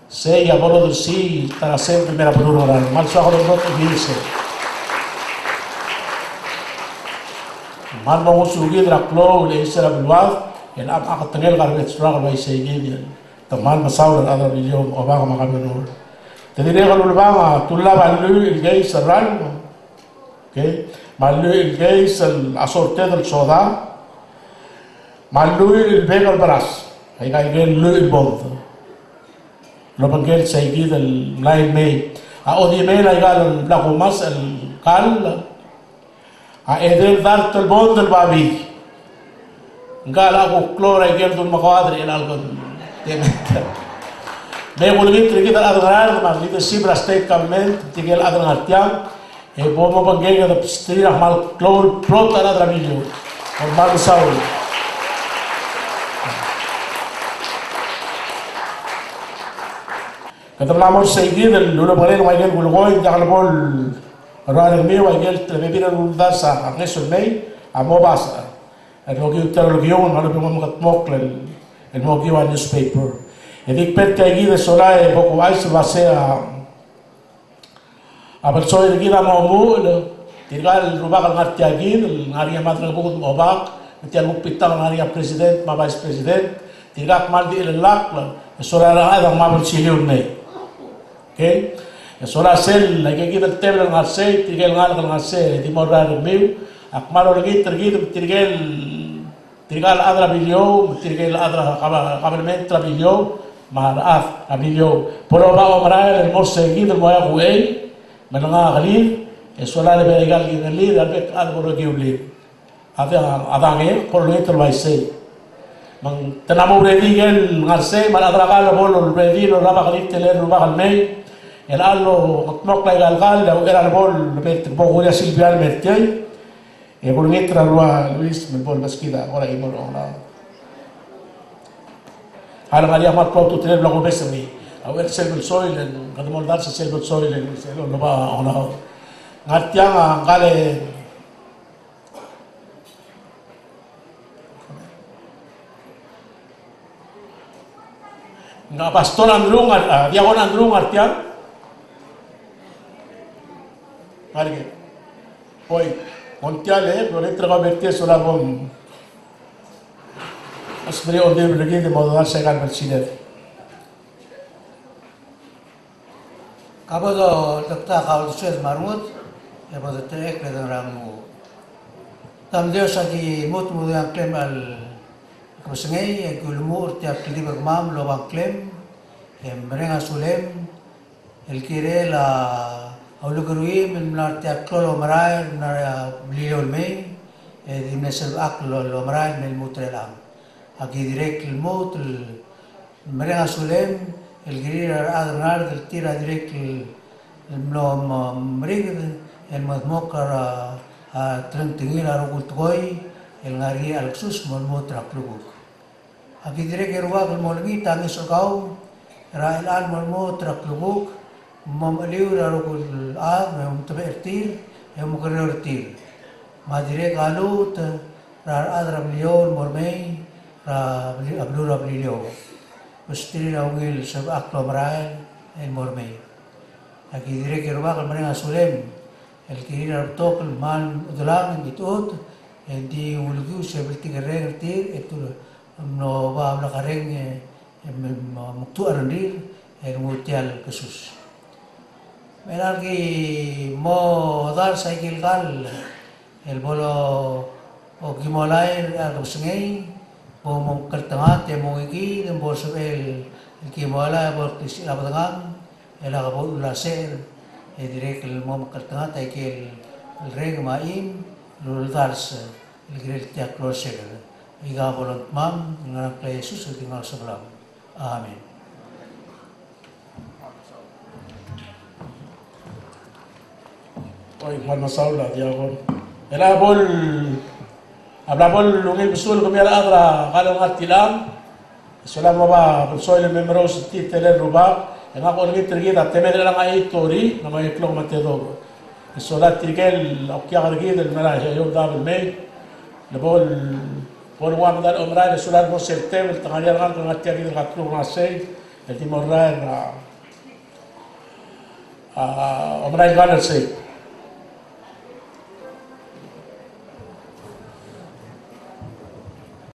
Sei a bo lodersii ta er a sengk el mei er a beluu er a Ngerang. Kmal soak el omrot el mei sei. Kmal mo ngosukid er a klou el eis er a beluad, el chad a ketengel garbage truck el uaisei kid el Te kmal mesaul er a rechad er a Beliliou, Obak me a Governor. Te dirrek el ulebang a tullab a lluich el keis el ralm. Okay. Me a lluich el keis el assorted el soda. Me a lluich el bek el beras. Aika ikel lluich el bond el obengkel seikid el mlai el mei. A odimel aika el bla kumes el kall a edei el dart el bond el babii. Ngka el a kuk klou er a ikel dul mekoad er chelechal kod. Me kulengit er kid el chad er a Ngaraard me a leadership er a state government, tirke el chad er a Ngartiang, e bo mobengkek e debsterir a kmal klou el plot a rechad er a Beliliou. Kom kmal mesaul. Kede mla mo er seikid el ulebengelel ngua ikel kulekoi, ng diak lebo el rua rengmiu a ikel telebebil el uldasu a ngeso el mei a mo basech. El okiu tia el okiu, ng kmal bebil el mo mekedmokl el, el mo okiu a newspaper. E di kber tia kid e sola e bo kuchais el uase a, a belsoil er kid a mo omuchel, tirka el rubak el ngar tia kid, el ngar er ngii a Madrengebuked me a Obak, me tia el kuk bitang el ngar er ngii a president me a vice president, tirka a kmal di chelellakl, e sola er a chad a ngmai a belsiliu el mei. Okay? E sola sel, aike kid el tebel el ngar sei, tirke el ngalek el ngar sei, e di mo er a rengmiu, ak kmal olengit er kid, tirke el, tirka el chad er a Beliliou, tirke el chad er a kab-, kabelment er a Beliliou, me a rechad er a Beliliou. Bo loba omerael el mo er seikid el mo er a uchei, me lengai a kelir, e sola el lebo er aika el kingellir, e a rebek el chad bo lokiu el lir. A dang, a dang e, bo lolengit el uaisei. Me ng te mla mo ready ikel ngar sei, me a rechad er a kall a bo lorready el olab a kelir el tele el rubak el mei. El chad el okedmokl aika el kall, a uchei er a lebo el, bo kuria Silvia el mer tiei. E kulengit er a rua Luis, me bo lebeskid a kora chimo el ongelao. A lengar er ngii a kmal klou a ultutelel el bla kubes er ngii. A uchei er sel belsoil, el kede mo oldars er sel belsoil, el sel loba ongelao. Ngar tiang a ngkal e Ng a Pastor Andrew ngar, a, Diakon Andrew ngar tiang. Ngar er ngii. Oi, ng tia el, e, bo lolengit er kau me tir e sola bo msmeriou el di, di mo dodars aika el belsiled. Ka bo dotaktak a uldesued me a rengud, e bo doterekokl e dengar er a nglunguuch. Dam Dios, aki lmuut el mo dmu a ngklem er a kebesengei, e aki ulemuchel er tia el kldibel er kemam el oba ngklem, e mereng a sulem el kirel a ulekeruim el mla er tia el klou el omerael el mla er a Beliliou el mei, e di mle selbechakl el omerael el me lmuut er chelechang. Aki dirrek el lmuut el mereng a sulem el kirir a rechad er a Ngaraard el tir a dirrek el mlo mo meriked el mengetmokl er a, a, telengtengir a rokui el tekoi el ngar er ngii a chelekesus el mo lmuut er a klukuk. Aki dirrek e Rubak el mo olengit a ngeso er kau er a chelecha el mo lmuut er a klukuk, me mo mecheliu er a rokui el chad, me omtebechel er tir, e omekerreu er tir. Me a dirrek a lmuut er a rechad er a Beliliou el mo er mei, er a Beli-, a beluu er a Beliliou. Besterir a ungil sebechakl el omerael el mo er mei. Aki dirrek e Rubak el mereng a sulem el kirir a rebetok el kmal mechedelang e di tuchut, e di ulekiu sel bltikerreng er tir, e te mlo oba blekerreng, e, e me, me, mekdubech a rengrir, e lenguu tia el kesus. Me a ki mo dars aike el kall el bo lo, o, kimolai er a kebesengei, bo mkektengat e mo ngikid, e bo lsebechel el kimolai, bo lklisichel a bedengang, el a kebou el ulesecher, e dirrek el mo mekektengat aike el reng me a chim el uldars el kirel tia el klou el seked. Aika bo lon Tmam, el ngar er a ngklel a Jesus el di ngar er a osebelam. Amen. Oi, kmal mesaul a Diakon. E a bo el, a bla bo el ungil besul kemiu a rechad er a kall el ngar tiang. E sola mo oba belsoil el me merous er tir el tele el rubak, e ngak a olengit er kid a temed er chelechang a eight thirty, me a eklok me a tedobech. E sola tirke el okiak er kid el mla er a eou el daob el mei, le bo el, bo el ua medal omerael, e sola el mo sel tebel, te ngar er ngii a rengalek el ngar tia kid el kakluk el ngar sei, el di mo er a, a, omerael el kall er sei.